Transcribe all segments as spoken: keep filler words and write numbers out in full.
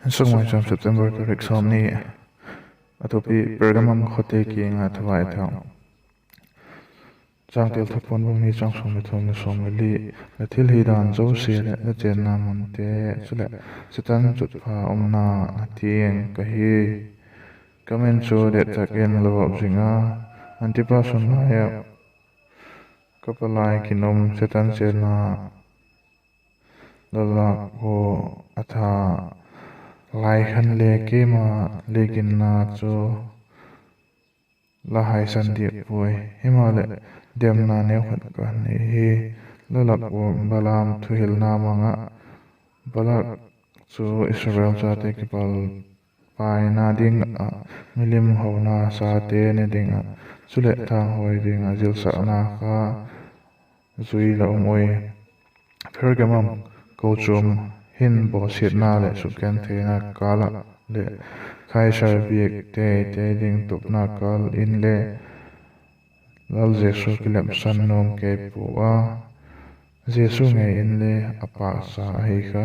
Insung Maicham, September tarik sawmni. A thupi: Pergamum khawte kiang ah thavaithak. Changtel: Thupuan bung ni, chang sawm leh thum leh sawm leh li. La thil hi dan zosia leh la chênna munte, chuleh Setan chutpha umna a tiang ka hi. Ka min chu det tak in la vop zing a, Antipas hun lai ah ka palai ginum Setan chênna la lak ua a tha lai khan le keima le ginna chu la haisan diak puai. Himaleh, demna neukhat ka nei hi. La lak ua Balaam thuhilna mang ah, Balak chu Israel chate kipal paina ding ah milim hona sate ne ding ah, chuleh thanghawi ding ah zilsakna kha zui la um ui. Pergamum kochuam hin bawsiatna leh sukgentheina kâl ah leh Kaisar biak teitei ding tupna kâl inle Lal Jesu kilepsan nuam kei pua a, Jesu ngei inle a pâkcha ahi kha.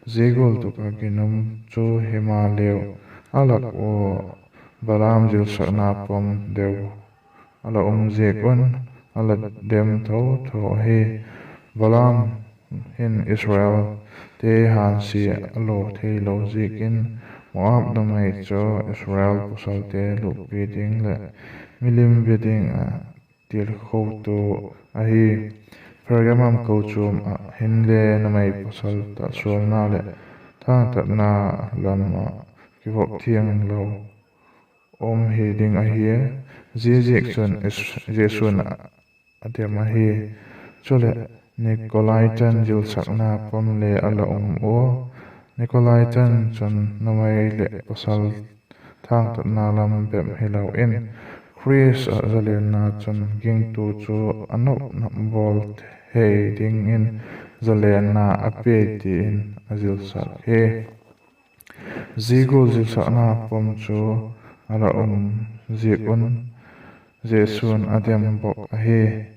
Zia gual tuk ah ginum chu himaleu, a lak ua Balaam zilsakna pom deu a la um ziak un a la dem tho tho ahi. Balaam hin Israelte hânsia a law theilo ziakin Moab numeite chu Israel pawsalte luppi ding leh milim be ding ah tilkhotu ahi. Pergamum kochuam ah hinle numei pawsal tahsualna leh thangtatna lam ah kivop thianglo um hi ding ahi. Ziaziakchun Jesu'n a dem ahi. Chuleh, Nikolaitan zilsakna pom le a la um ua, Nikolaitan chun numei leh pawsal thangtatna lam bep hilo in, Khrist ah zalenna chun gingtu chu a nop nop bawl thei dingin zalenna a pia ti in a zilsak hi. Zia gual zilsakna pom chu a la um ziak un Jesu'n a dem bawk ahi.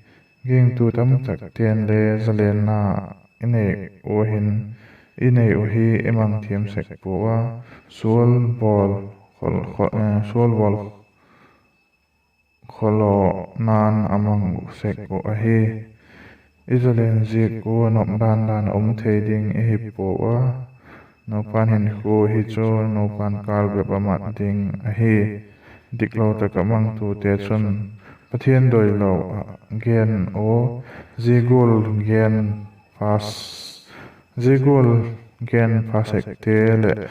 Gingtu tamtakte'n le zalenna i nei uh hin, i nei uh hi i mang thiam sek pua a, sual bawl khol, khol, eh, sual bawl khawlawna'n a mang sek uh ahi. I zalen ziak ua nop dan dan a um thei ding i hi pua a. Nupa'n hinkhua hi chu nupa'n kâl bep a mat ding ahi. Diklo tak ah mangtute chun Pathian doilo ah gen ua, zia gual gen pha, zia gual gen pha sekte leh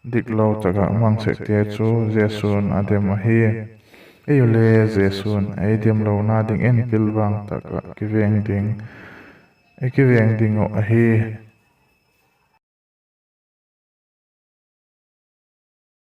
diklo tak ah mang sekte chu Jesu'n a dem ahi. Eiu le Jesu'n ei demlona dingin pilvang tak ah kiveng ding, i kiveng ding uh ahi.